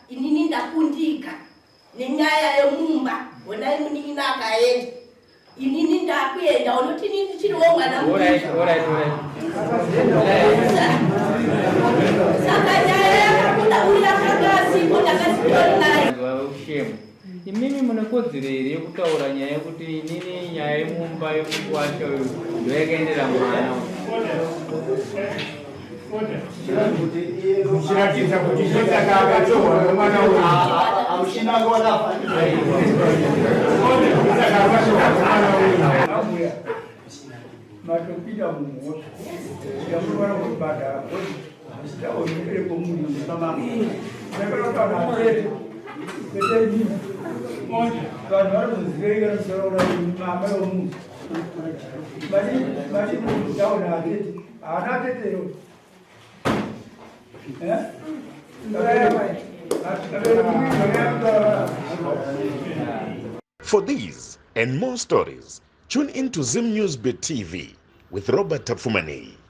inini ndakundika nenyaya yemumba wona imuni inakaenda inini ndakuenda unoti nini chiri womwana saka nyaya yakakunda uri yakagasipo ndakasitori naye imimi munekodzero here yekutaura nyaya yekuti inini nyaya yemumba yemukuwasha uyu ndoyakaendera mwana Kuchiratidza kuti chotaka akatorwa nemwana uyu amushina ngona matopinda mumwe yamuwana kubhadhara achitaonekere komunhu musamama nekanotaatete peteni vanhu vari muziveika musoroora mama yomunhu vachitaura atete haana atetero For these and more stories, tune in to Zim News Bit TV with Robert Tafumani.